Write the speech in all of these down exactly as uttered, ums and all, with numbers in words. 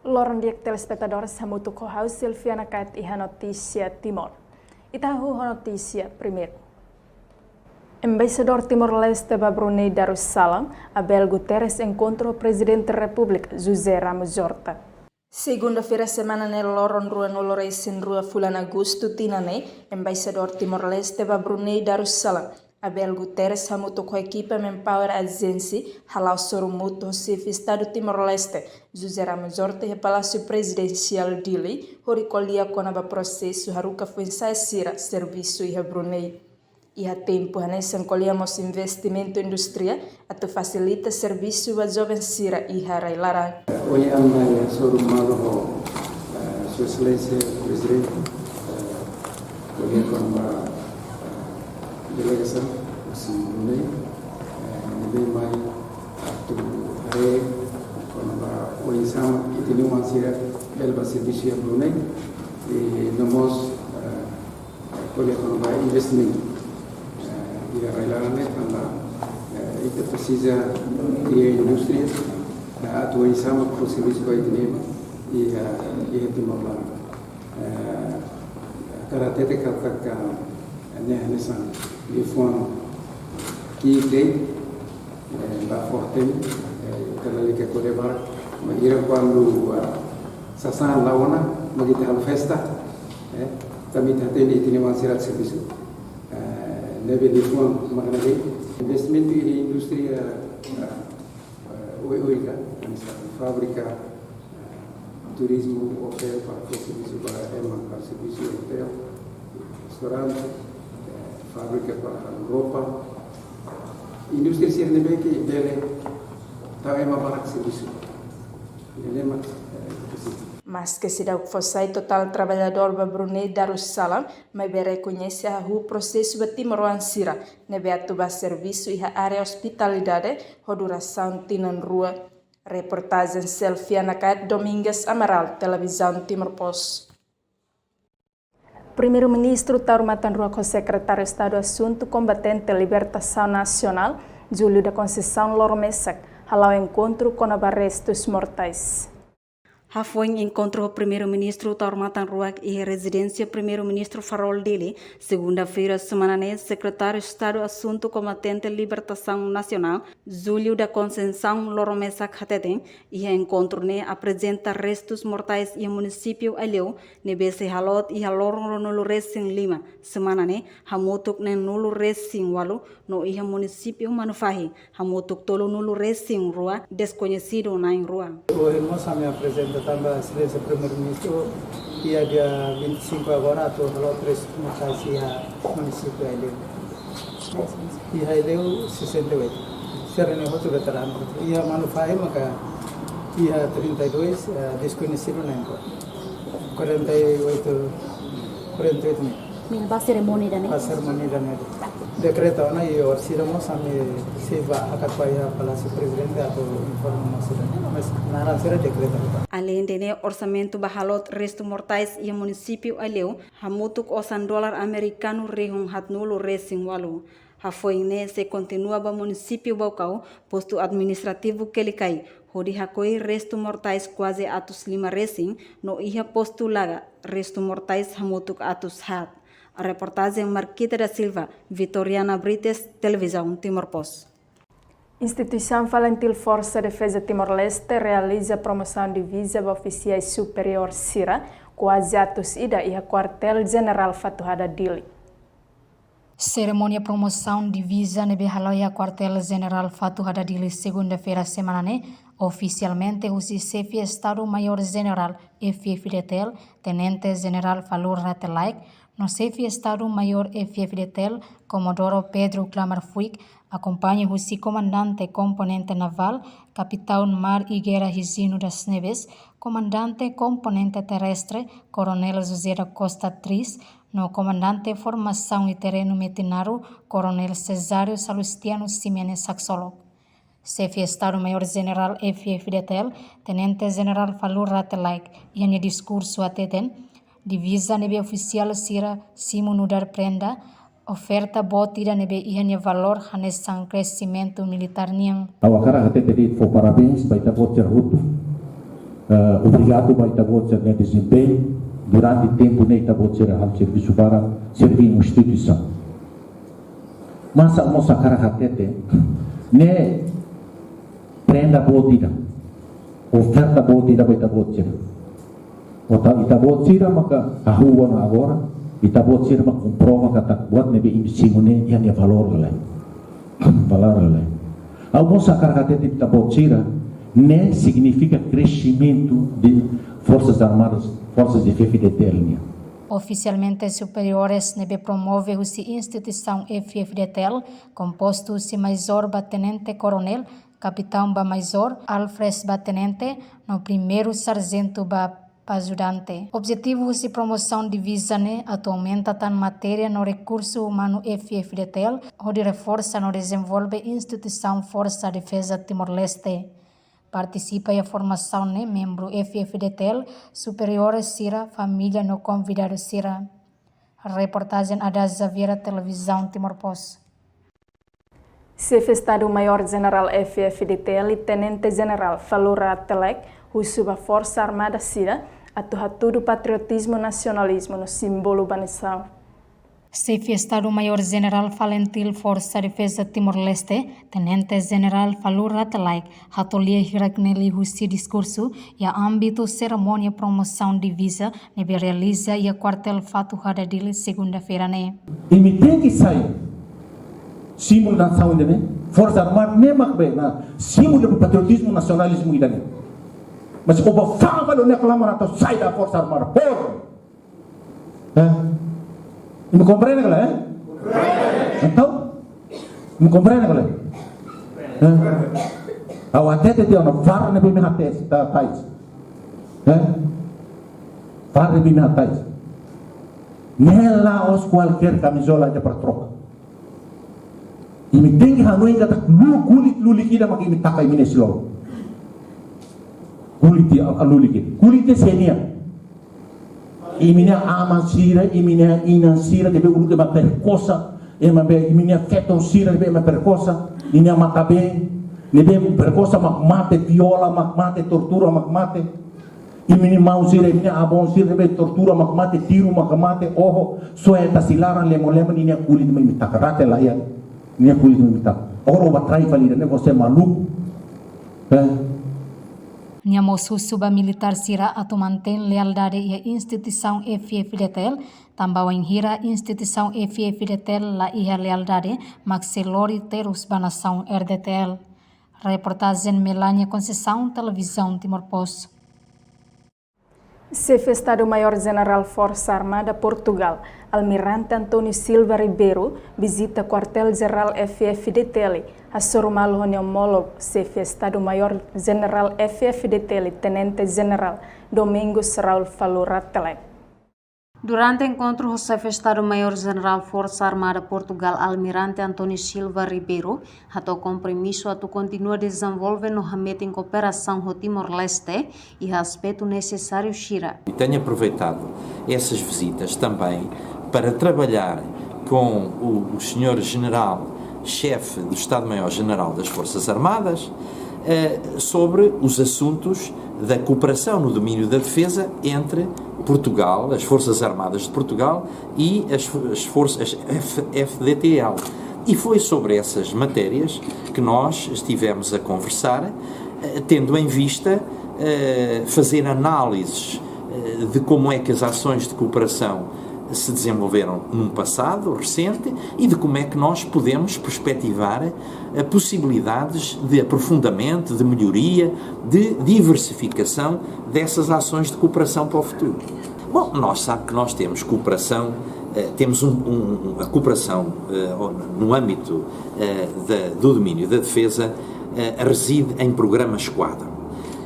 Loron di'ak telespetadores, hamutuk ho ha'u Silviana Kait iha notísia Timor. Ita hahú ho notísia primeiru. Embaixadór Timor-Leste ba Brunei Darussalam, Abel Guterres, enkontru ho Prezidente Repúblika José Ramos Horta. Segunda-feira semana ne'e, loron ruanulu-resin-rua fulan Agostu tinan ne'e, Embaixadór Timor-Leste ba Brunei Darussalam, Abel Guterres, hamutuk ho ekipa Manpower Agency, hala'o sorumutu ho Xefe Estadu Timor-Leste José Ramos Horta iha Palásiu Prezidensiál Dili, hodi ko'alia kona-ba prosesu haruka foin-sa'e sira servisu iha Brunei. Iha tempu hanesan ko'alia mós investimentu indústria atu fasilita servisu ba joven sira iha rai-laran. Ohin ami mai hasoru malu ho, eh, Sua Exelénsia Prezidente, eh, ko'alia kona-ba, eh, delegasaun husi Brunei, eh, ne'ebé mai atu haree kona-ba oinsá ita-nia oan sira bele bá servisu iha Brunei, i no mós, eh, ko'alia kona-ba investimentu, eh, iha rai-laran ne'e tanba, eh, ita presiza kria indústria, eh, atu oinsá mak fó servisu ba ita-nia ema iha, eh, iha Timor laran. Eh, hakarak hatete katak, eh, ne'e hanesan liafuan ki'ik de'it, eh, ba forte, eh, ita lalika ko'alia barak, maibé kuandu, ah, sasán la'o ona, mak ita halo festa, eh, tanba ita hatene ita-nia oan sira atu servisu. Eh, ne'ebé liafuan mak ne'e de'it, investimentu iha indústria, eh, eh, oioin ka, hanesan fábrika, eh, turizmu, otél, para fó servisu ba ema, para servisu otél, restaurante, eh, fábrika para roupa, indústria sira ne'ebé ke bele tau ema barak servisu. Ne'e mak, eh, presiza. Maske seidauk fó sai totál traballadór ba Brunei Darussalam, maibé rekoñese hahú prosesu ba timoroan sira ne'ebé atu bá servisu iha área ospitalidade ho durasaun tinan rua. Reportajen Selviana Kait, Domingas Amaral, Televizaun Timor Post. Primeiru-Ministru Taur Matan Ruak ho Sekretáriu Estadu Asuntu Kombatente Libertasaun Nasionál, Júlio da Conceição, loron mesak hala'o enkontru kona-ba restus mortais. Hafoin enkontru ho Primeiru-Ministru Taur Matan Ruak iha rezidénsia Primeiru-Ministru Farol, Dili, segunda-feira semana ne'e, Sekretáriu Estadu Asuntu Kombatente Libertasaun Nasionál, Júlio da Conceição, loron mesak hateten, iha enkontru ne'e aprezenta restus mortais iha munisípiu Aileu, ne'ebé sei haloot iha loron ruanulu-resin-lima semana ne'e, hamutuk neenulu-resin-ualu, no iha munisípiu Manufahi, hamutuk tolunulu-resin-rua, deskoñesidu na'in-rua. Ohin mós ami aprezenta tanba Exelénsia Primeiru-Ministru, iha dia vinte e cinco agora atu halo três mortais iha munisípiu Aileu. Iha Aileu sessenta e oito. Sira-ne'e hotu veteranu. Iha Manufahi maka iha trinta e dois, eh, deskoñesidu na'in-rua. Quarenta e oito, quarenta e oito mil. Mil ba serimónia ida-ne'e? Ba serimónia ida-ne'e. Dekreta ona i orsida mós ami sei bá hakat ba iha Palásiu Prezidente atu informa mós ida-ne'e. Mas naran sira dekreta. Aleinde ne'e, orsamentu ba haloot restu mortais iha munisípiu Aileu hamutuk osan dolar amerikanu rihun haatnulu-resin-ualu. Hafoin ne'e sei kontinua ba munisípiu Baucau, postu administrativu Quelicai, hodi hakoi restu mortais kuaze atus lima resin, no iha postu Laga, restu mortais hamutuk atus haat. Reportajen Marquita da Silva, Vitoriana Brites, Televizaun Timor Post. Instituisaun FALINTIL Forsa Defeza Timor-Leste realiza promosaun diviza ba ofisiais superiór sira kuaze atus ida iha Kuartél Jenerál Fatuhada, Dili. Serimónia promosaun diviza ne'ebé hala'o iha Kuartél Jenerál Fatuhada, Dili, segunda-feira semana ne'e, ofisialmente husi Xefe Estadu Maiór Jenerál F-FDTL, Tenente Jenerál Falur Rate Laek, no Xefe Estadu Maiór F-FDTL, Komodoro Pedro Klamar Fuik, akompaña husi Komandante Komponente Navál, Kapitaun Mar i Guerra Higino das Neves, Komandante Komponente Terrestre, Koronél José da Costa Tris, no Komandante Formasaun i Terrenu Metinaro, Koronél Cesário Salustiano Ximenes Haksolok. Xefe Estadu Maiór Jenerál F-FDTL, Tenente Jenerál Falur Rate Laek, iha nia diskursu hateten, diviza ne'ebé ofisiál sira simu nu'udar prenda, oferta boot ida ne'ebé iha nia valór hanesan kresimentu militár nian. Ha'u hakarak hatete de'it fó parabéns ba ita-boot sira hotu. Eh, obrigadu ba ita-boot sira-nia dezempeñu durante tempu ne'e ita-boot sira halo servisu barak, serví instituisaun. Mas ha'u mós hakarak hatete, ne'e prenda boot ida, oferta boot ida ba ita-boot sira. Ita, ita-boot sira maka hahú ona agora, ita-boot sira maka komprova katak buat ne'ebé imi simu ne'e iha nia valór ka lae. Valór ka lae. Ha'u mós hakarak hatete ba ita-boot sira, ne'e signifika kreximentu de Forsas Armadas, Forsas F-FDTL nian. Ofisialmente superiores ne'ebé promove husi instituisaun F-FDTL, kompostu husi maizór ba tenente koronél, kapitaun ba maizór, alferes ba tenente, no primeiru sarjentu ba ajudante. Objetivu husi promosaun diviza ne'e atu aumenta tan matéria no rekursu umanu F-FDTL, hodi reforsa no dezenvolve instituisaun Forsa Defeza Timor-Leste. Partisipa iha formasaun ne'e membru F-FDTL, superiores sira, família no konvidadu sira. Reportajen Ada Xaviera, Televizaun Timor Post. Xefe Estadu Maiór Jenerál F-FDTL, Tenente Jenerál Falur Rate Laek, husu ba Forsa Armada sira atu hatudu patriotizmu, nasionalizmu no símbolu ba nasaun. Xefe Estadu Maiór Jenerál Falintil Forsa Defeza Timor-Leste, Tenente Jenerál Falur Rate Laek, hato'o lia hirak ne'e liuhusi diskursu iha ámbitu serimónia promosaun diviza ne'ebé realiza iha Kuartél Fatuhada, Dili, segunda-feira ne'e. Imi tenke sai símbolu nasaun ida-ne'e, Forsa Armada ne'e mak be na símbolu de patriotizmu, nasionalizmu ida-ne'e. Mas o ba fama lo ne klama na to sai da Forsa Armada, por. Eh? Imi komprende ka lae, eh? Entaun, imi komprende ka lae, eh? Ha'u hatete tiha ona, faru ne'ebé imi hatais, ta-, tais. Eh? Faru ne'ebé imi hatais. Ne'e la'ós kualkér kamizola ida para troka. Imi tenke hanoin katak lu-, kulit lulik ida mak imi taka imi-nia isin-lolon. Kulit ida, a, lulik ida. Kulit ida sé nian? Imi-nia aman sira, imi-nia inan sira, ne'ebé uluk ema perkosa, ema be, imi-nia feton sira, ne'ebé ema perkosa, imi-nia matabeen, ne'ebé perkosa mak mate, viola mak mate, tortura mak mate. Imi-nia maun sira, imi-nia avó sira, ne'ebé tortura mak mate, tiru mak mate, oho, soe tasi laran, lemo-lemo, ninia kulit mak imi taka, rate laiha, ninia kulit mak imi taka. Oho, ba trai fali ida-ne'e, você é maluco. Eh? Nia mós husu ba militár sira atu mantein lealdade iha instituisaun F-FDTL, tanba wainhira instituisaun F-FDTL la iha lealdade, mak sei lori terus ba nasaun R D T L. Reportajen Melania Conceição, Televizaun Timor Post. Xefe Estadu Maiór Jenerál Forsa Armada Portugal, Almirante António Silva Ribeiro, vizita Kuartél Jerál F-FDTL, hasoru malu ho nia omólogu, Xefe Estadu Maiór Jenerál F-FDTL, Tenente Jenerál Domingos Raul Falur Rate Laek. Durante enkontru ho Xefe Estadu Maiór Jenerál Forsa Armada Portugal, Almirante António Silva Ribeiro, hato'o kompromisu atu kontinua dezenvolve no hametin kooperasaun ho Timor-Leste iha aspetu nesesáriu sira. E tenho aproveitado essas visitas também para trabalhar com o, o senhor General Chefe do Estado-Maior General das Forças Armadas, eh, sobre os assuntos da cooperação no domínio da defesa entre Portugal, as Forças Armadas de Portugal e as, as forças F-, F D T L. E foi sobre essas matérias que nós estivemos a conversar, eh, tendo em vista, eh, fazer análises, eh, de como é que as ações de cooperação se desenvolveram num passado recente e de como é que nós podemos perspectivar, eh, possibilidades de aprofundamento, de melhoria, de diversificação dessas ações de cooperação para o futuro. Bom, nós sabe que nós temos cooperação, eh, temos um, um, um, a cooperação, eh, no âmbito, eh, da, do domínio da defesa, eh, reside em programas quadro.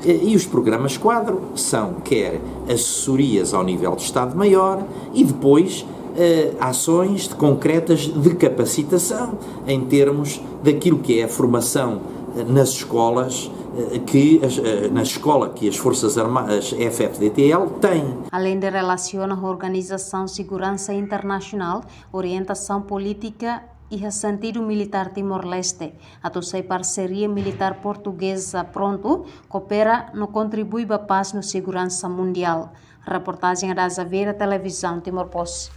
Eh, e os programas quadro são quer assessorias ao nível de Estado-Maior e depois, eh, ações de concretas de capacitação em termos daquilo que é a formação, eh, nas escolas, eh, que as, eh, na escola que as Forças Armadas F-FDTL têm. Além de relasiona ho Organizasaun Seguransa Internasionál, orientasaun polítika iha sentidu militár Timor-Leste, atu sai parseria militár portugeza prontu koopera no kontribui ba pás no seguransa mundiál. Reportajen Adaza Vera, Televizaun Timor Post.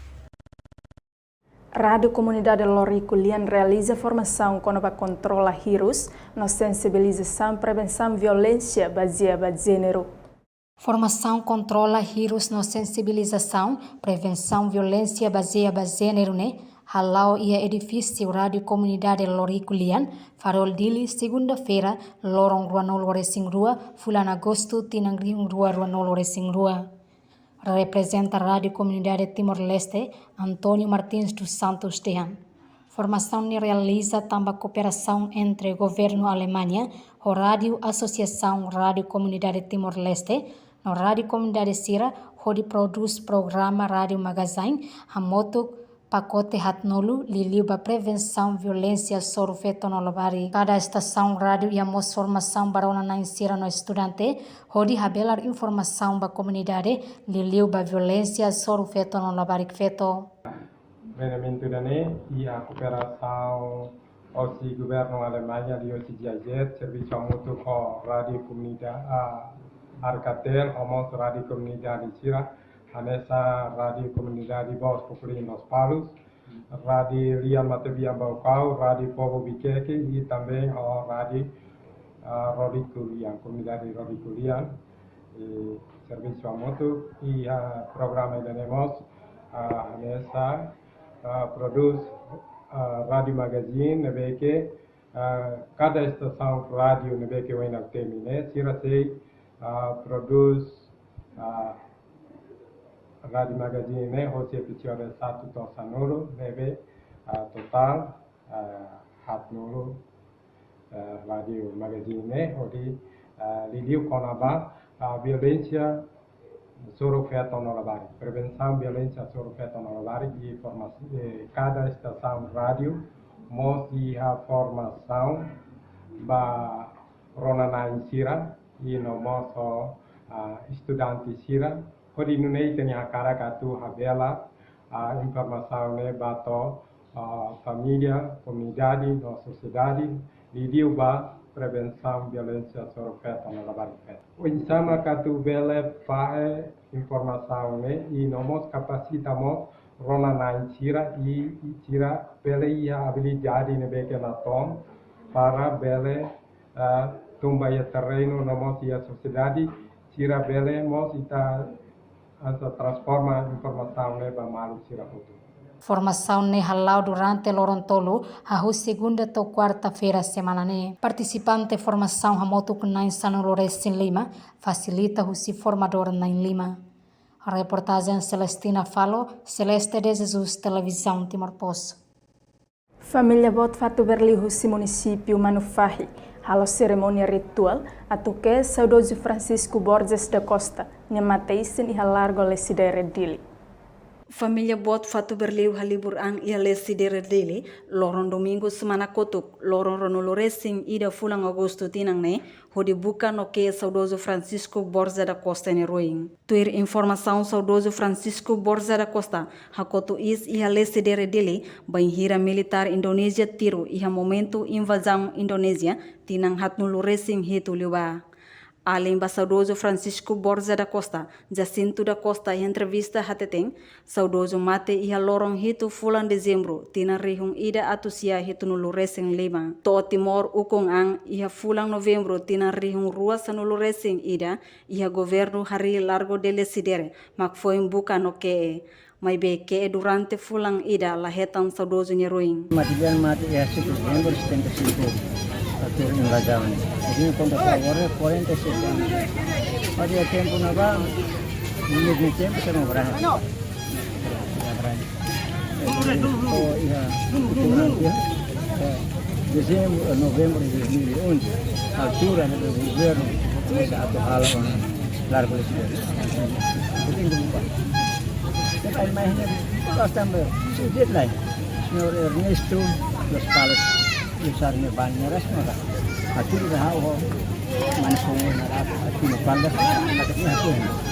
Rádiu Komunidade Loriku Lian realiza formasaun kona-ba kontrola hirus no sensibilizasaun prevensaun violénsia bazeia ba jéneru. Formasaun kontrola hirus no sensibilizasaun prevensaun violénsia bazeia ba jéneru ne'e hala'o iha edifísiu Rádiu Komunidade Loriku Lian, Farol Dili, segunda-feira, loron ruanulu-resin-rua, fulan Agostu, tinan rihun rua ruanulu-resin-rua. Reprezenta Rádiu Komunidade Timor-Leste, António Martins dos Santos dehan, formasaun ne'e realiza tanba kooperasaun entre Governu Alemaña ho rádiu Asosiasaun Rádiu Komunidade Timor-Leste no rádiu komunidade sira hodi prodús programa rádiu magazine hamutuk pakote haatnulu liuliu ba prevensaun violénsia soru feto no labarik. Kada estasaun rádiu iha mós formasaun ba rona-na'in sira no estudante hodi habelar informasaun ba komunidade liuliu ba violénsia soru feto no labarik feto. Treinamentu ida-ne'e iha kooperasaun hosi Governu Alemaña liuhosi G I Z, servisu hamutuk ho Rádiu Komunidade, ah, Arcatel, ho mós rádiu komunidade sira, hanesan Rádiu Komunidade Voz Populi Lospalos, Rádiu Lian Matebian Baucau, Rádiu Povu Viqueque i também ho Rádiu, ah, Loriku Lian, Komunidade Loriku Lian. I servisu hamutuk, iha programa ida-ne'e mós, ah, hanesan, ah, prodús, ah, rádiu magazine ne'ebé ke, ah, kada estasaun rádiu ne'ebé ke oinsá temi ne'e, sira sei, ah, prodús, ah, rádiu magazine ne'e hosi epizódiu satu to'o sanulu ne'ebé, ah, totál, ah, haatnulu, eh, rádiu magazine ne'e hodi, eh, liuliu kona-ba, eh, violénsia soru feto no labarik. Prevensaun violénsia soru feto no labarik i formasaun, eh, kada estasaun rádiu mós iha formasaun ba rona-na'in sira i no mós ho, eh, estudante sira. Hodi nune'e ita-nia hakarak atu habelar, eh, informasaun ne'e ba to'o ah, família, komunidade no sosiedade, liuliu ba prevensaun violénsia soru feto no labarik feto. Oinsá mak atu bele fahe informasaun ne'e i no mós kapasita mós rona-na'in sira i, i sira bele iha abilidade ne'ebé ke natoon para bele, ah, tun ba iha terrenu no mós iha sosiedade, sira bele mós ita hanesan transforma informasaun ne'e ba maluk sira hotu. Formasaun ne'e hala'o durante loron tolu, hahú segunda to'o kuarta-feira semana ne'e. Partisipante formasaun hamutuk na'in sanulu-resin-lima, fasilita husi formadór na'in-lima. Reportajen Celestina Falo, Celeste de Jesus, Televizaun Timor Post. Família boot Fatuberliu husi munisípiu Manufahi halo serimónia rituál atu ke'e saudozu Francisco Borges da Costa nia mate-isin iha Largo Lecidere, Dili. Família boot Fatuberliu halibur an iha Lecidere, Dili, loron domingu semana kotuk, loron ruanulu-resin-ida fulan Agostu tinan ne'e, hodi buka no ke'e saudozu Francisco Borges da Costa nia ruin. Tuir informasaun saudozu Francisco Borges da Costa, hakotu iis iha Lecidere, Dili, bainhira militár Indonézia tiru iha momentu invazaun Indonézia tinan haatnulu-resin-hitu liubá. Alin ba saudozu Francisco Borges da Costa, Jacinto da Costa iha entrevista hateten, saudozu mate iha loron hitu fulan Dezembru, tinan rihun ida atus sia hitunulu-resin-lima. To'o Timor ukun an iha fulan Novembru, tinan rihun rua sanulu-resin-ida, iha governu harii Largo de Lecidere, mak foin buka no ke'e. Maibé ke'e durante fulan ida la hetan saudozu nia ruin. Mate di'ak, mate iha situ Novembru setenta e cinco, atu invazaun. Jadi, konta agora quarenta e cinco anos. Mas iha tempu ne'ebá, limite de tempo, se não, oh, iha, iha, eh, Dezembru, eh, Novembru de dois mil e onze, altura ne'ebé governu komesa atu halo ona Largo Lecidere. Ita tenke buka. Ita mai ne'e, todas também, su deadline. Señór Ernesto Lospalos, usar ne'e ban ne'e resmi ka. Atu ida ha'u ho mane foun na rap atu na palda na katnya atu.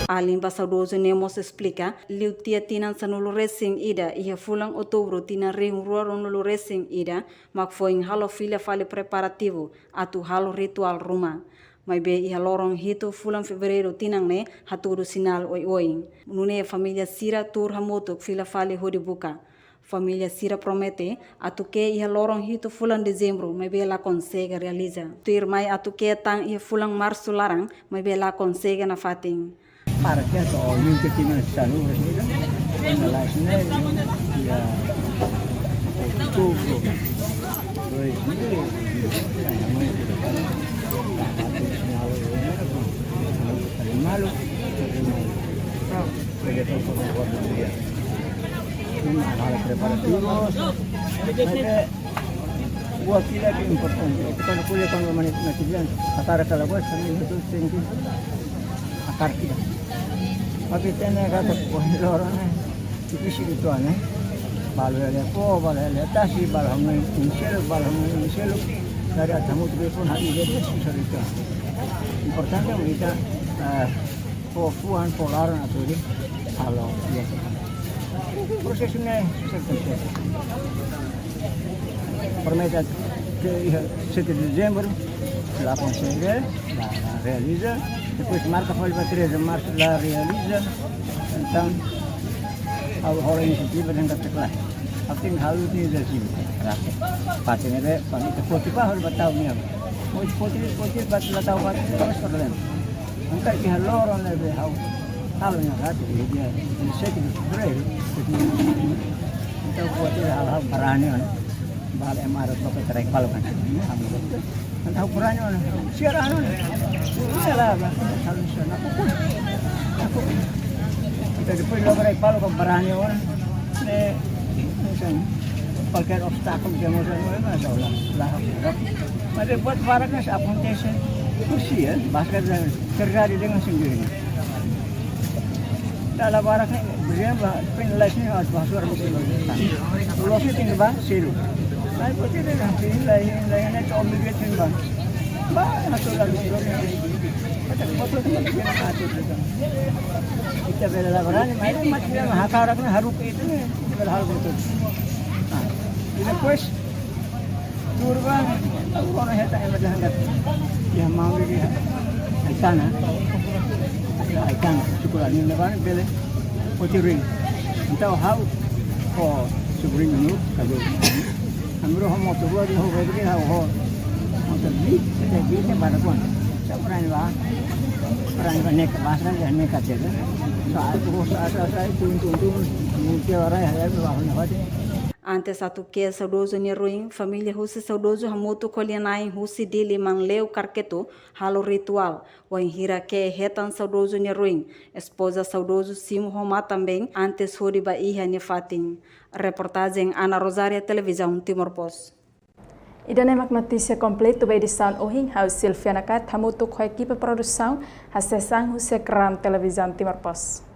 Alin ba saudozu ne'e mós esplika, liu tiha tinan sanulu resin ida iha fulan Outubru tinan rihun rua ruanulu resin ida, mak foin halo fila fali preparativu atu halo rituál ruma. Maibé iha loron hitu fulan Fevereiru tinan ne'e hatudu sinál oioin. Nune'e família sira tuur hamutuk fila fali hodi buka. Família sira promete atu ke'e iha loron hitu fulan Dezembru, maibé la konsege realiza. Tuirmai atu ke'e tan iha fulan Marsu laran, maibé la konsege nafatin. Para ke to minta tina sanu resmi kan? Jelas ne, ya, tuh, tuh. Malu. Halo preparativu. Maibé, buat kira ke importante. Kita nak kuliah kalau mana nak kuliah, kata kalau bos kami itu tinggi akar kita. Tapi tene kata kuah orang eh, itu sih itu aneh. Balu ele po, balu ele tasi, balu hamai insel, balu hamai insel. Dari atamu tu pun hati dia susah itu. Importante kita eh, fó fuan, fó laran atu halo, ya. Prosesu ne'e, sertu. Promete ke iha sete de Dezembru, la konsege, la, la realiza. Depois marka fali ba treze de Marsu, la realiza. Entaun, ha'u hola inisiativa dehan katak lae. Ha'u tenke halo tinan ida sini. Parte ne'ebé, para ita foti ba, ha'u ba tau nian. Foti, foti, foti, ba la tau ba, terus problema. Entaun iha loron ne'ebé ha'u halo nia hati, dia, dia sete de Fevereiru. Entaun buat ha'u, ha'u barani ona. Bala ema harus pakai terai palu kan. Entaun ha'u barani ona. Siar anu ona. Iya lah, Bang. Halo sana. Aku pun. Aku. Kita depois logo terai palu ka barani ona. Ne'e, misalnya, kualkér obstákulu ke mós, maibé la, la. Maibé buat barak ne'e akontese. Kursi ya, bahasa terjadi dengan sendirinya. Dala barak ne'e, berjaya ba, pin lain ne'e harus bahasa orang mesti. Kalau sih tinggal bang, siru. Lain buat itu kan, pin lain, lain ne'e cuma dia tinggal bang. Ba, atu la istória. Ita bele la barani, maibé ita hakarak ona haruka ita ne'e, ita bele haruka ita. Ah, e depois, turba, turba na heta ema de hangat. Ya mau lagi, Aitana. Aitana, syukur ani na bani bele. Otiring. Entaun ha'u, ho, sobrinho nu, kago. Ami rua ho motor rua de'it, ho bebé ha'u ho. Motor bi, kita bi, kita pada pun. Sa barani ba. Barani ba neka, bahasa kan neka tela. Sa atu ho, sa, sa, sa, tun, tun, tun. Mungkin orang yang lain ba, hanya hati. Antes atu ke'e saudozu nia ruin, família husi saudozu hamutuk ho lia-na'in husi Dili Manleu Karketu halo rituál. Wainhira ke'e hetan saudozu nia ruin, espoza saudozu simu ho matan-been antes hodi ba iha nia fatin. Reportajen Ana Rosária, Televizaun Timor Post. Ida-ne'e mak notísia kompletu ba edisaun ohin, ha'u Silvia Nakayt hamutuk ho ekipa produsaun, hasees an husi ekrán Televizaun Timor Post.